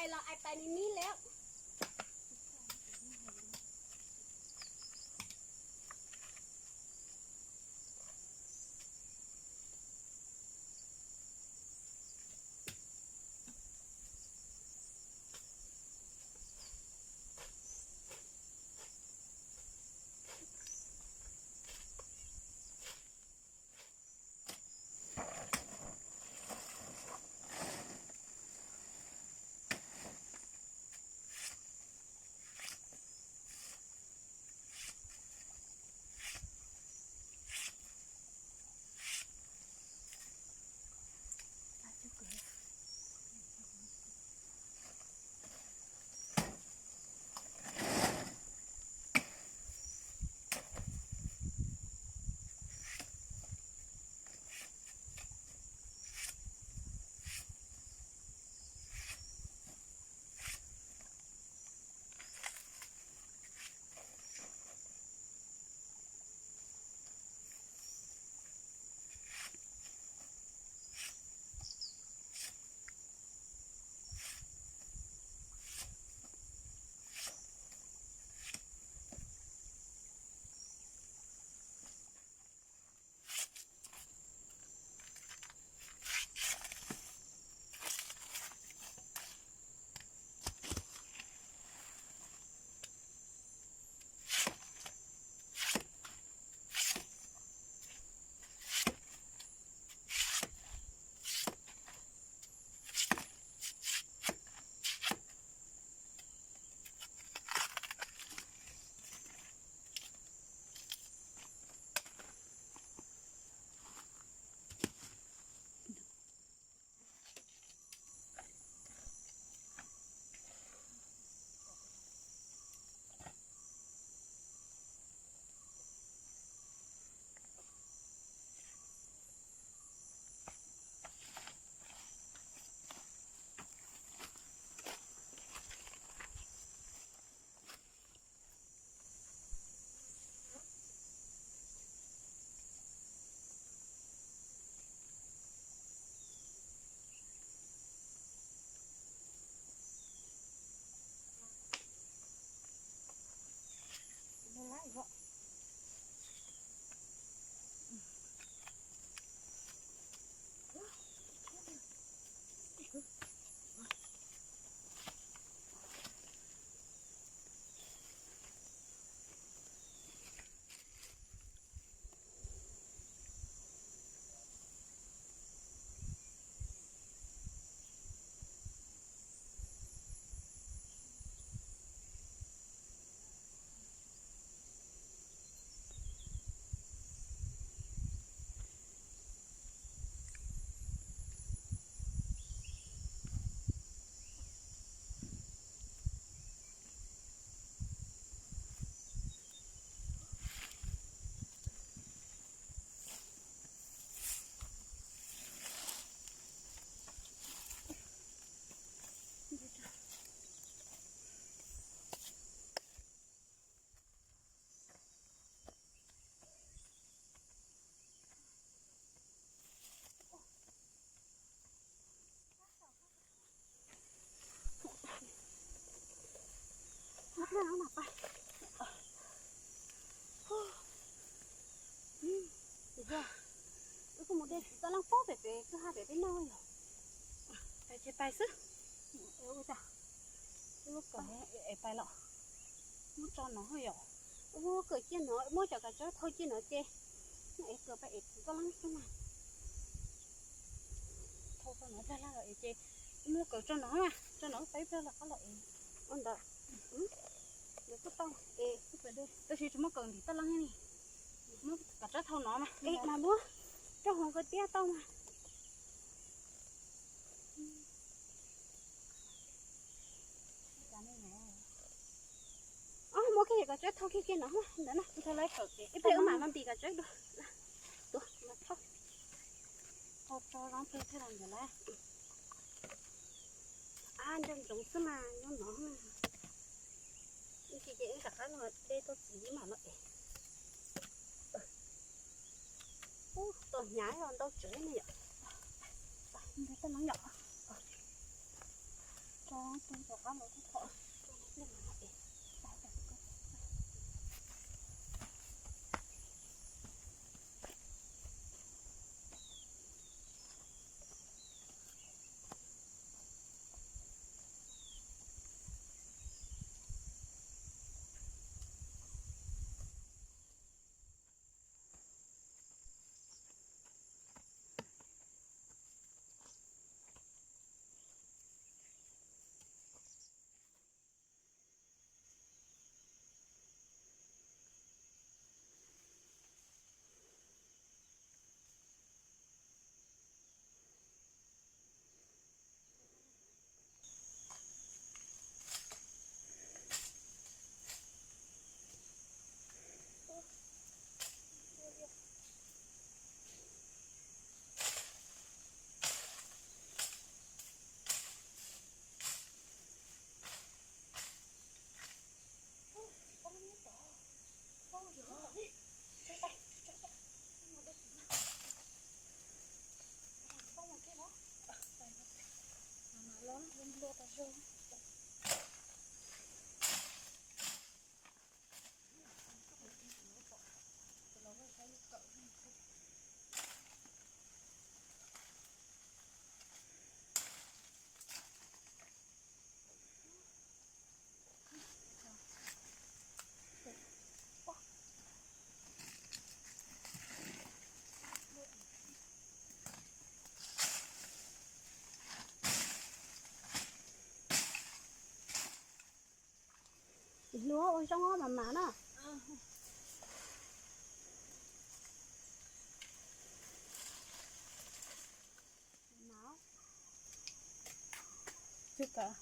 Los ai pais ni ni lawm. Wb kuj mus de txiv toj leej pob pem pem kwj ha pem peb noj yog. Pais ces pais xwb. Ua cas wb lub kawm es pais los muab tso no yom. Wb muab kawm ciaj no, muab cov kav tsawb thau ciaj no ces es kawm pais es txiv toj leej xwb mas. Thau tso no plag laj los es ces muab kawm tso no, tso no pais plag los qab los es. Ua ntawd, nws kuj tau es, tab sis tsis muab kawm ntim toj leej ni, muab kav tsawb thau no mas es mas muab rau hauv kawg tiab tau mas. Muab kiag kav tsawb thau kiag kiag no ntawd na, ib pliag wb mam los ntim kav tsawb dua. Tuav mas thau. Thau tso zoo plig thiab los ntawd lawm. Ab, ntsoov ntsoov xwb mas nyob no. Ib ntsis ces wb rov qab los de tau txiv mam los es. Ub, tau hnyav los ntau tsawv ne yom. Ntawd tau no yom. Tsis hlub ua zoo mas mas na. Mas. Tsis kam.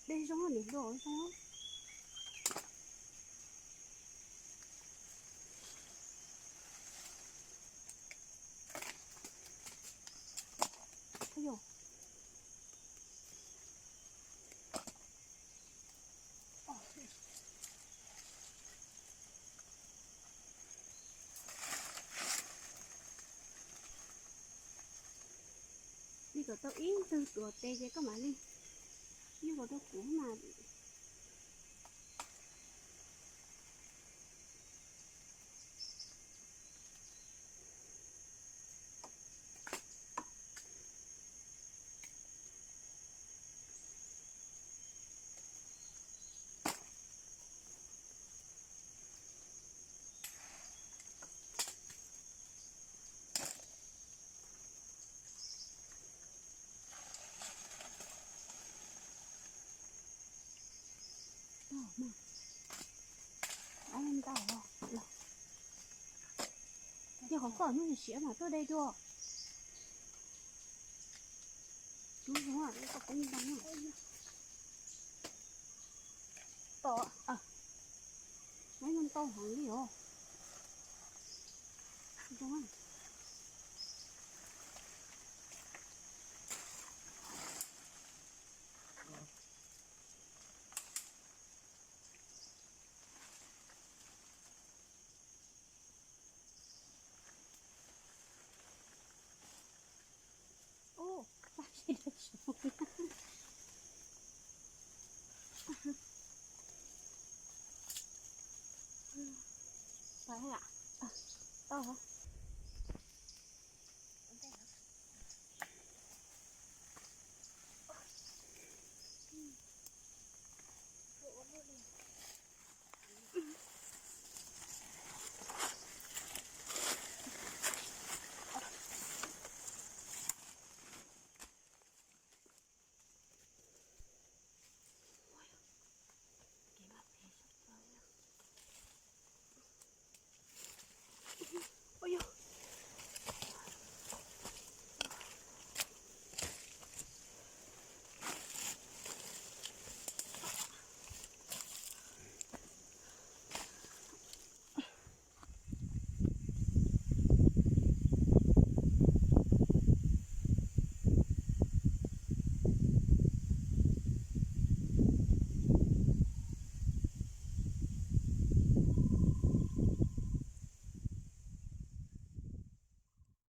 Dej zoo, niam hluas zoo. Li kom tau ib tug tuav tes ces koj mam li yug los rau kuv mas. Ntau, ntau. Yog qhov koj hnub siav mas tuaj de dua. Cub zoo, koj poob ntau na. Tom, neb ntau heev li os. Zoo. Ub, pab seb dab tsi.